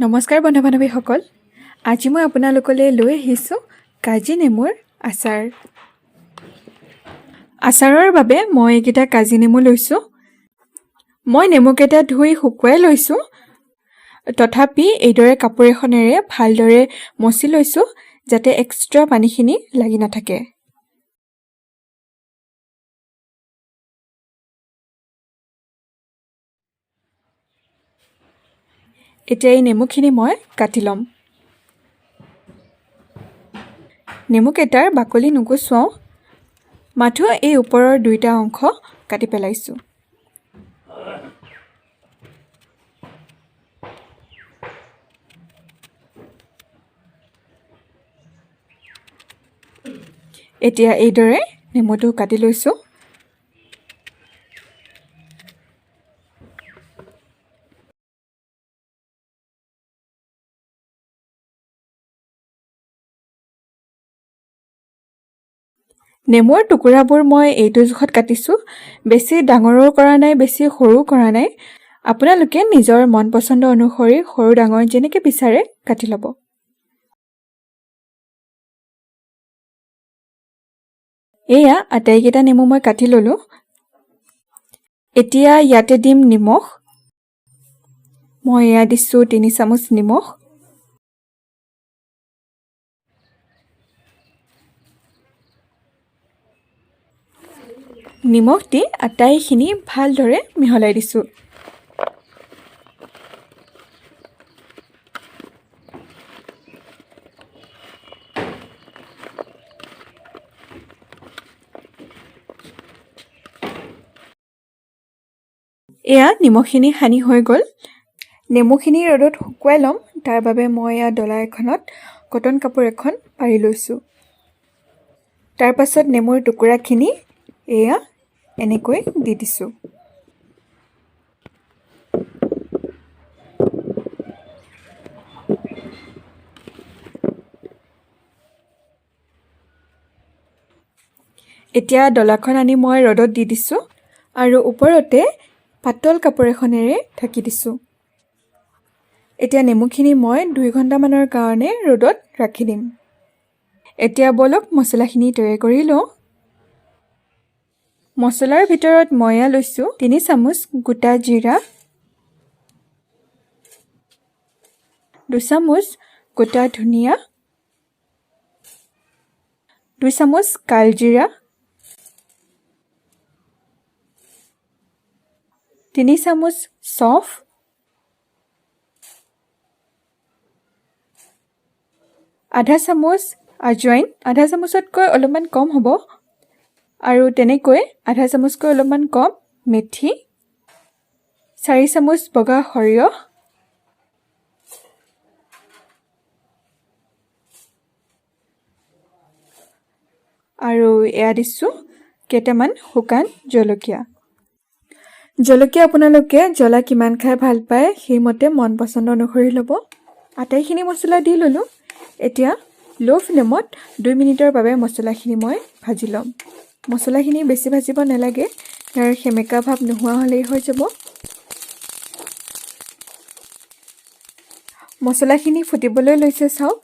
নমস্কাৰ বন্ধু বান্ধৱীসকল, আজি মই আপোনালোকলৈ লৈ আহিছোঁ কাজি নেমুৰ আচাৰ। আচাৰৰ বাবে মই এইকেইটা কাজি নেমু লৈছোঁ। মই নেমুকেইটা ধুই শুকুৱাই লৈছোঁ, তথাপি এইদৰে কাপোৰ এখনেৰে ভালদৰে মচি লৈছোঁ যাতে এক্সট্ৰা পানীখিনি লাগি নাথাকে। এতিয়া এই নেমুখিনি মই কাটি ল'ম। নেমুকেইটাৰ বাকলি নুগুচুৱাওঁ, মাথো এই ওপৰৰ দুইটা অংশ কাটি পেলাইছোঁ। এতিয়া এইদৰে নেমুটো কাটি লৈছোঁ। নেমুৰ টুকুৰাবোৰ মই এইটো জোখত কাটিছোঁ, বেছি ডাঙৰো কৰা নাই, বেছি সৰুও কৰা নাই। আপোনালোকে নিজৰ মন পচন্দ অনুসৰি সৰু ডাঙৰ যেনেকৈ বিচাৰে কাটি ল'ব। এয়া আটাইকেইটা নেমু মই কাটি ল'লোঁ। এতিয়া ইয়াতে দিম নিমখ। মই এয়া দিছোঁ 3 চামুচ নিমখ। নিমখ দি আটাইখিনি ভালদৰে মিহলাই দিছোঁ। এয়া নিমখখিনি সানি হৈ গ'ল। নেমুখিনি ৰ'দত শুকুৱাই ল'ম, তাৰ বাবে মই এয়া ডলা এখনত কটন কাপোৰ এখন পাৰি লৈছোঁ। তাৰ পাছত নেমুৰ টুকুৰাখিনি এয়া এনেকৈ দি দিছোঁ। এতিয়া ডলাখন আনি মই ৰ'দত দি দিছোঁ আৰু ওপৰতে পাতল কাপোৰ এখনেৰে ঢাকি দিছোঁ। এতিয়া নেমুখিনি মই 2 ঘণ্টামানৰ কাৰণে ৰ'দত ৰাখি দিম। এতিয়া ব'লক মছলাখিনি তৈয়াৰ কৰি লওঁ। মছলাৰ ভিতৰত মই এয়া লৈছোঁ 3 চামুচ গোটা জিৰা, 2 চামুচ গোটা ধনিয়া, 2 চামুচ কালজিৰা, 3 চামুচ চফ, আধা চামুচ আজৱাইন, আধা চামুচতকৈ অলপমান কম হ'ব, আৰু তেনেকৈ আধা চামুচকৈ অলপমান কম মেথি, 4 চামুচ বগা সৰিয়হ, আৰু এয়া দিছোঁ কেইটামান শুকান জলকীয়া। জলকীয়া আপোনালোকে জ্বলা কিমান খাই ভাল পায় সেইমতে মন পচন্দ অনুসৰি ল'ব। আটাইখিনি মছলা দি ল'লোঁ। এতিয়া ল' ফ্লেমত 2 মিনিটৰ বাবে মছলাখিনি মই ভাজি ল'ম। মছলাখিনি বেছি ভাজিব নালাগে, ইয়াৰ সেমেকা ভাৱ নোহোৱা হ'লেই হৈ যাব। মছলাখিনি ফুটিবলৈ লৈছে চাওক।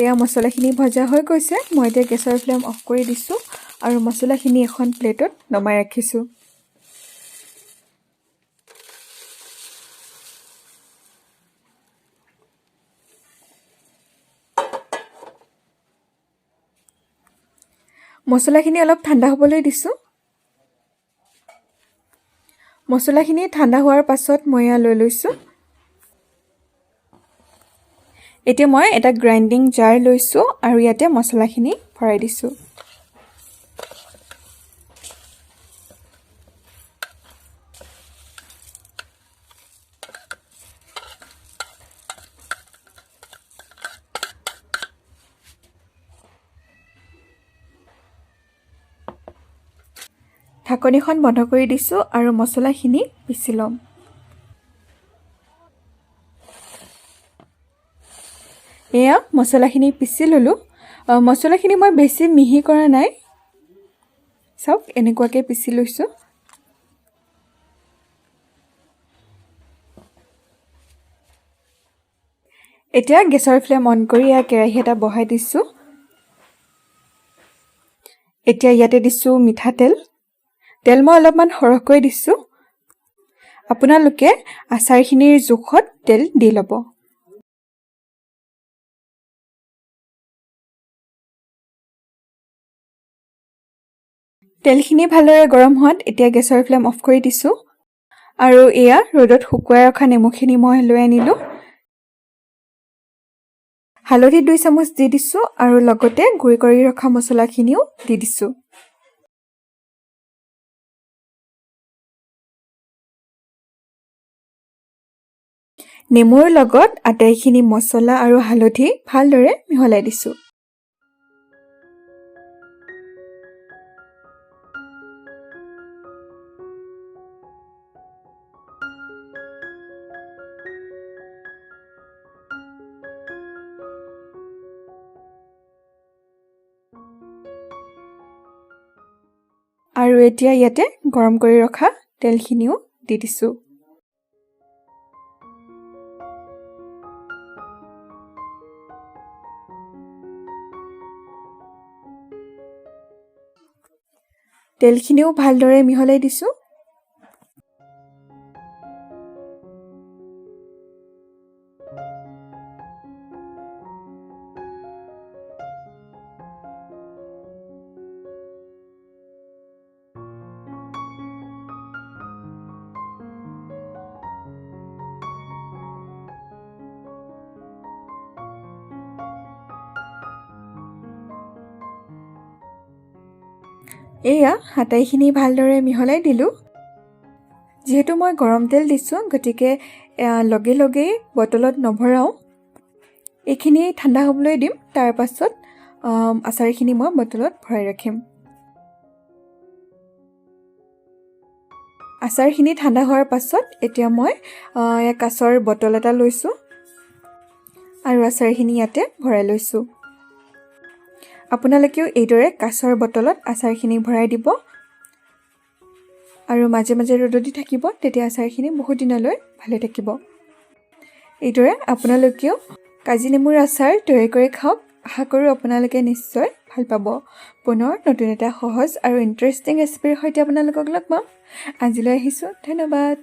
এয়া মছলাখিনি ভজা হৈ গৈছে। মই এতিয়া গেছৰ ফ্লেম অফ কৰি দিছোঁ আৰু মছলাখিনি এখন প্লেটত নমাই ৰাখিছোঁ। মছলাখিনি অলপ ঠাণ্ডা হ'বলৈ দিছোঁ। মছলাখিনি ঠাণ্ডা হোৱাৰ পাছত মই এয়া লৈ লৈছোঁ। এতিয়া মই এটা গ্ৰাইণ্ডিং জাৰ লৈছোঁ আৰু ইয়াতে মছলাখিনি ভৰাই দিছোঁ। ঢাকনিখন বন্ধ কৰি দিছোঁ আৰু মছলাখিনি পিচি ল'ম। এয়া মছলাখিনি পিচি ল'লোঁ। মছলাখিনি মই বেছি মিহি কৰা নাই, চাওক এনেকুৱাকৈ পিচি লৈছোঁ। এতিয়া গেছৰ ফ্লেম অন কৰি এয়া কেৰাহী এটা বহাই দিছোঁ। এতিয়া ইয়াতে দিছোঁ মিঠাতেল। তেল মই অলপমান সৰহকৈ দিছোঁ, আপোনালোকে আচাৰখিনিৰ জোখত তেল দি ল'ব। তেলখিনি ভালদৰে গৰম হোৱাত এতিয়া গেছৰ ফ্লেম অফ কৰি দিছোঁ আৰু এয়া ৰ'দত শুকুৱাই ৰখা নেমুখিনি মই লৈ আনিলোঁ। হালধি 2 চামুচ দি দিছোঁ আৰু লগতে গুড়ি কৰি ৰখা মছলাখিনিও দি দিছোঁ। নেমুৰ লগত আটাইখিনি মছলা আৰু হালধি ভালদৰে মিহলাই দিছোঁ। আৰু এতিয়া ইয়াতে গৰম কৰি ৰখা তেলখিনিও দি দিছোঁ। তেলখিনিও ভালদৰে মিহলাই দিছোঁ। এয়া আটাইখিনি ভালদৰে মিহলাই দিলোঁ। যিহেতু মই গৰম তেল দিছোঁ, গতিকে লগে লগেই বটলত নভৰাওঁ, এইখিনি ঠাণ্ডা হ'বলৈ দিম। তাৰ পাছত আচাৰখিনি মই বটলত ভৰাই ৰাখিম। আচাৰখিনি ঠাণ্ডা হোৱাৰ পাছত এতিয়া মই কাঁচৰ বটল এটা লৈছোঁ আৰু আচাৰখিনি ইয়াতে ভৰাই লৈছোঁ। আপোনালোকেও এইদৰে কাঁচৰ বটলত আচাৰখিনি ভৰাই দিব আৰু মাজে মাজে ৰ'দত দি থাকিব, তেতিয়া আচাৰখিনি বহুত দিনলৈ ভালে থাকিব। এইদৰে আপোনালোকেও কাজি নেমুৰ আচাৰ তৈয়াৰ কৰি খাওক। আশা কৰোঁ আপোনালোকে নিশ্চয় ভাল পাব। পুনৰ নতুন এটা সহজ আৰু ইণ্টাৰেষ্টিং ৰেচিপিৰ সৈতে আপোনালোকক লগ পাম। আজিলৈ আহিছোঁ, ধন্যবাদ।